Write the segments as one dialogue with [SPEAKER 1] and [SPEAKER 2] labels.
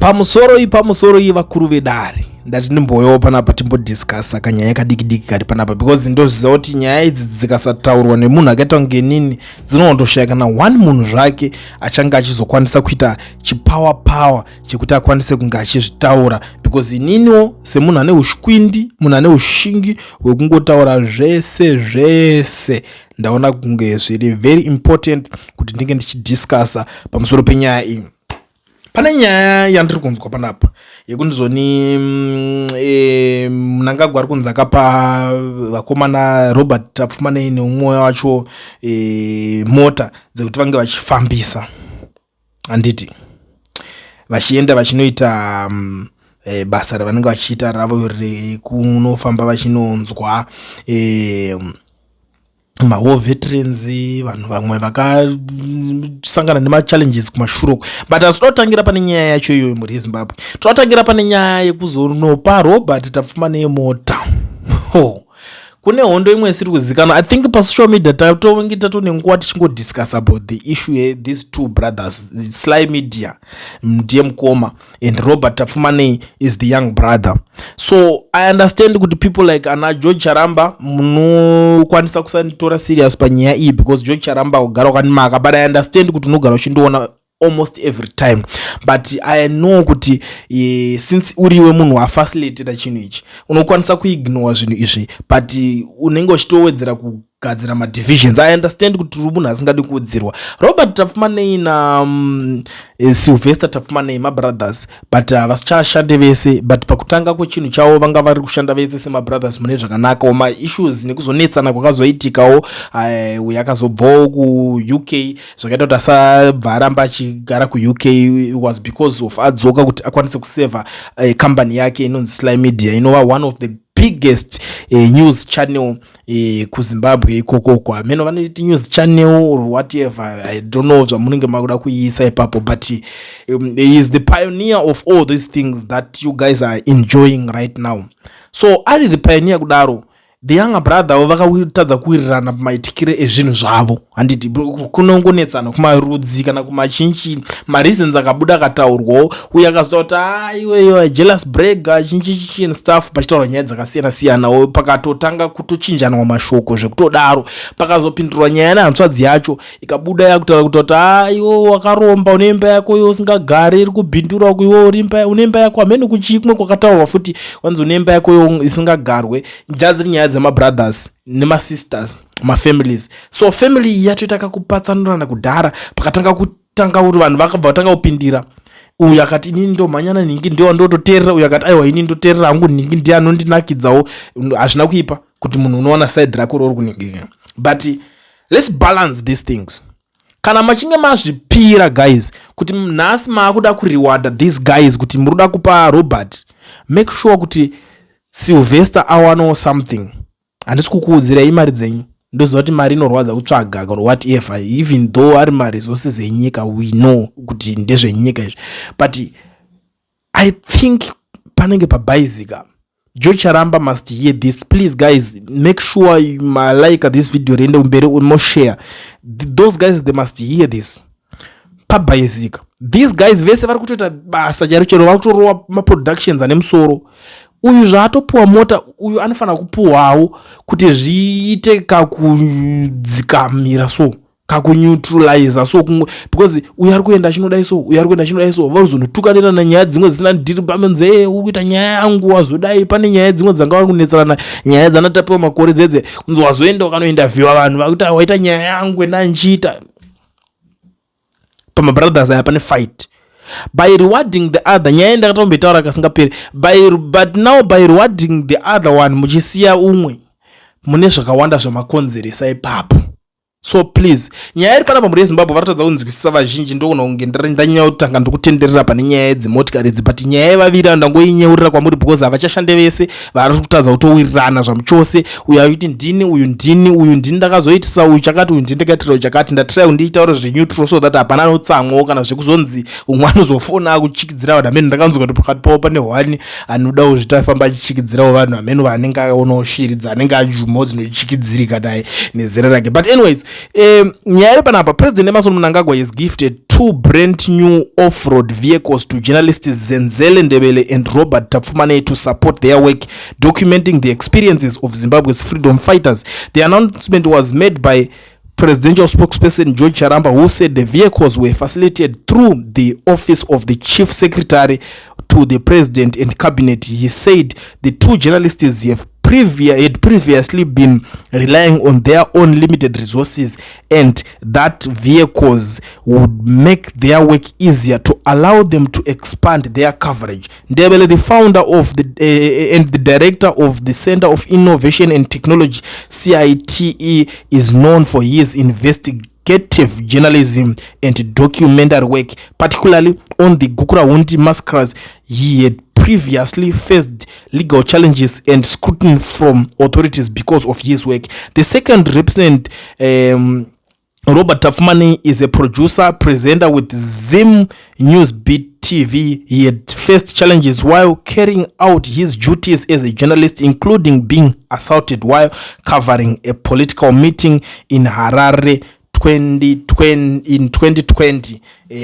[SPEAKER 1] Pamusoroi, pamusoroi, vakuru vedare. Ndati ndimboyawo panapa timbodiscussa kanyaya kadiki diki kari panapa, because ndoziva kuti nyaya idzi dzikasataurwa nemunhu akaita kunge nini, dzinondoshaya kana one munhu zvake achange achizokwanisa kuita chipower power chekuti akwanise kunge achizvitaura, because ininiwo semunhu ane ushwindi, munhu ane ushingi hwekungotaura zvese zvese, ndaona kunge zviri very important kuti ndinge ndichidiscussa pamusoro penyaya iyi. Pane nyaya yandiri kunzwa panapa yekundizoni Mnangagwa ari kunzi akapa vakomana Robert Tapfumanei neumwe wacho mota dzekuti vange vachifambisa, handiti, vachienda vachinoita basa ravanenge vachiita ravo rekunofamba vachinonzwa mawar veterans, vanhu vamwe vakasangana nemachallenges kumashure uko. But asi toda pane nyaya yacho iyoyo, mhuri yeZimbabwe, toda pane nyaya yekuzonopa Robert Tapfumanei mota. Oh. Kune hondo imwe isiri kuzikanwa. I think pasocial media tatonge tatone nguva tichingodiscuss about the issue yethese two brothers. Sly Media ndiye mukoma and Robert Tapfumanei is the young brother. So I understand kuti people like ana George Charamba munokwanisa kusanditora serious panyaya iyi, because George Charamba ugara wakandimaka, but I understand kuti unogara uchindiona almost every time. But I know kuti since uriwe munhu wafacilitata chinhu ichi, unokwanisa kuignore zvinhu izvi, but unenge uchitowedzera kugadzira madivisions. I understand kuti uri munhu asingadi kuudzirwa. Robert Tapfumanei na Sylvester Tapfumanei mabrothers, but havasichashande vese. But pakutanga kwechinhu chavo vanga vari kushanda vese semabrothers mune zvakanakawo. Maissues nekuzonetsana kwakazoitikawo, uyo akazobvawo kuUK, zvakaita kuti asabva aramba achigara kuUK was because of adzoka kuti akwanise kusevha kambani yake inonzi Sly Media, inova one of the biggest news channel kuZimbabwe ikokoko. Hameno vanoiti news channel or whatever, I don't know zvamunenge makuda kuiisa ipapo, but he is the pioneer of all these things that you guys are enjoying right now. So ari the pioneer kudaro, the younger brother avo vakatadza kuwirirana pamaitikire ezvinhu zvavo, handiti? Kunongonetsana kumarudzi kana kumachinchi, mareasons akabuda akataurwawo, uye akazotaura kuti a iweyo jealous brag, chinchichi and stuff, pachitaurwa nyaya dzakasiyana siyanawo. Pakatotanga kutochinjanwa mashoko zvekutodaro, pakazopindurwa nyaya nehanzvadzi yacho, ikabuda yakutaura kuti a iwo wakaromba, une imba yako iwo usingagari, iri kubhindura kuiwo une imba yako hamene kuchii. Kumwe kwakataurwa futi kwanzi une imba yako iwo isingagarwe. Dzadziri nyaya dzemabrothers nemasisters, mafamilies. So family iyi yatoita kakupatsanurana kudhara. Pakatanga kutanga kuti vanhu vakabva vatanga kupindira, uyu akati, "Inini ndomhanyana nhingi, ndiwa ndototeerera." Uyu akati, "Aiwa, ini ndoteerera hangu nhingi, ndiye anondinakidzawo." Hazvina kuipa kuti munhu unowana side rako rori kuningika, but let's balance these things. Kana machinge mazvipira, guys, kuti nhasi maakuda kurewarda these guys, kuti muri kuda kupa Robert, make sure kuti Sylvester awanawo something. Handisi kukuudzirai mari dzenyu, ndoziva kuti mari inorwadza kutsvaga or whatever, even though ari maresources enyika, we know kuti ndezvenyika izvi, but I think panenge pabhaizika. George Charamba must hear this. Please guys, make sure malike this video, riende kumberi, moshare. Those guys, they must hear this. Pabhaizika. These guys vese vari kutoita basa chairo chero, vari kutorova maproductions ane musoro. Uyu zvaatopuwa mota, uyu anofanira kupuhwawo kuti zviite kakudzikamira, so kakuneutraliza so kumwe, because uyu ari kuenda achinodai, so uyu ari kuenda achinodai, so vazonotukanirana nyaya dzimwe dzisina ndiri pamanze, uri kuita nyaya yangu wazodai. Pane nyaya dzimwe dzanga vari kunetserana, nyaya dzanatapiwa makore dzedze, kunzi wazoenda wakanoindavhiwa vanhu vakuti waita nyaya yangu enda nchiita. Pamabrothers aya pane fight. By rewarding the other, nyaya ndakatomboitaura kasingaperi, but now by rewarding the other one muchisiya umwe, mune zvakawanda zvamakonzeresa ipapo. So please, nyaya iri panapa, mhuri yeZimbabwe, varikutadza kunzwisisa vazhinji. Ndoona kunge ndanyanya kutanga ndikutenderera pane nyaya yedzimotikari idzi, but nyaya yevaviri avo ndangoinyeurira kwamuri because havachashande vese, vari kutadza kutowirirana zvamuchose. Uyu achiti ndini, uyu ndini, uyu ndini ndakazoitisa uyu chakati, uyu ndini ndakaitira uyu chakati. Ndatry kundiitaura zveneutral so that hapana anotsamwawo kana zvekuzonzi umwe anozofona akuchikidzira vanhu. Hamene ndakanzwa kuti pakati pavo pane hwani anoda kuzvitafamba achichikidzirawo vanhu, hamene vaanenge aonawo shiri dzaanenge ajumawo dzinochikidzirika naye nezera rake. But anyways, Nyaya iri panapa, President Emmerson Mnangagwa has gifted two brand new off-road vehicles to journalists Zenzele Ndebele and Robert Tapfumaneyi to support their work documenting the experiences of Zimbabwe's freedom fighters. The announcement was made by presidential spokesperson George Charamba, who said the vehicles were facilitated through the office of the chief secretary to the president and cabinet. He said the two journalists had previously been relying on their own limited resources and that vehicles would make their work easier to allow them to expand their coverage. Ndebele, the founder of the and the director of the Center of Innovation and Technology, CITE, is known for his investigative journalism and documentary work, particularly on the Gukurahundi massacres. He had previously faced legal challenges and scrutiny from authorities because of his work. The second represent, Robert Tapfumaneyi, is a producer presenter with Zim News Beat TV. He had faced challenges while carrying out his duties as a journalist, including being assaulted while covering a political meeting in Harare 2020, in 2020.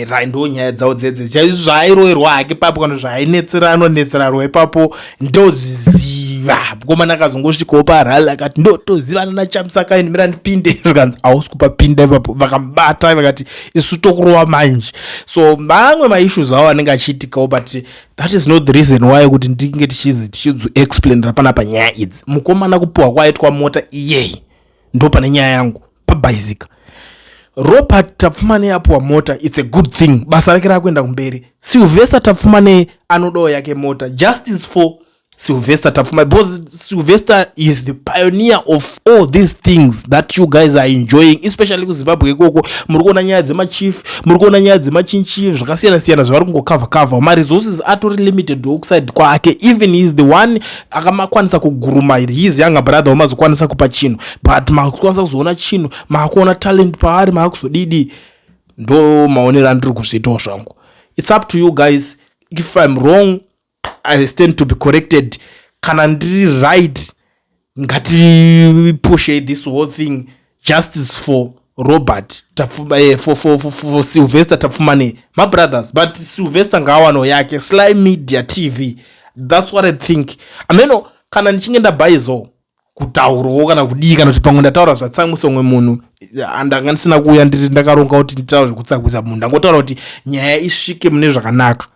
[SPEAKER 1] Right, ndo nyaya dzavo dzedze chaizvo, zvaairoverwa hake ipapo kana zvaainetseranwa netserarwa ipapo, ndozviziva. Mukomana akazongosvikawo parally akati, "Ndotozivana naChamisa kaini, mira ndipinde." Zvikanzi, "Hausi kupapinda ipapo." Vakamubata vakati, "Isu tokurova manje." So mamwe maissues avo anenge achiitikawo, but that is not the reason why kuti ndinge tichizi tichizoexplainera panapa nyaya idzi. Mukomana kupiwa kwaitwa mota iyei, ndo pane nyaya yangu pabhaizika. Robert Tapfumaneyi apiwa mota, it's a good thing, basa rake rakuenda kumberi. Sylvester Tapfumaneyi anodawo yake mota. Justice for Sylvester Tapfumaneyi, because Sylvester is the pioneer of all these things that you guys are enjoying, especially kuZimbabwe ikoko. Muri kuona nyaya dzemachief, muri kuona nyaya dzemachinchi zvakasiyana siyana zvavari kungokavha kavha. Maresources atori limited okuside kwake. Even is the one akamakwanisa kuguruma his younger brother, wamazokwanisa kupa chinhu, but makukwanisa kuzoona chinhu, maakuona talent paari, maakuzodidi. Ndo maonero andiri kuzviitawo zvangu. It's up to you guys. If I'm wrong, I stand to be corrected. Kana ndiri right, ngatipushe this whole thing. Justice for Robert for Sylvester Tapfumaneyi, my brothers. But Sylvester ngaawano yake Sly Media TV. That's what I think. Ameno kana ndichinge ndabhaizo kutaurawo kana kudii, kana kuti pamwe ndataura zvatsamwisa umwe munhu. Ndanga ndisina kuuya ndiri ndakaronga kuti nditaura zvekutsamwisa munhu. Ndangotaura kuti nyaya isvike mune zvakanaka.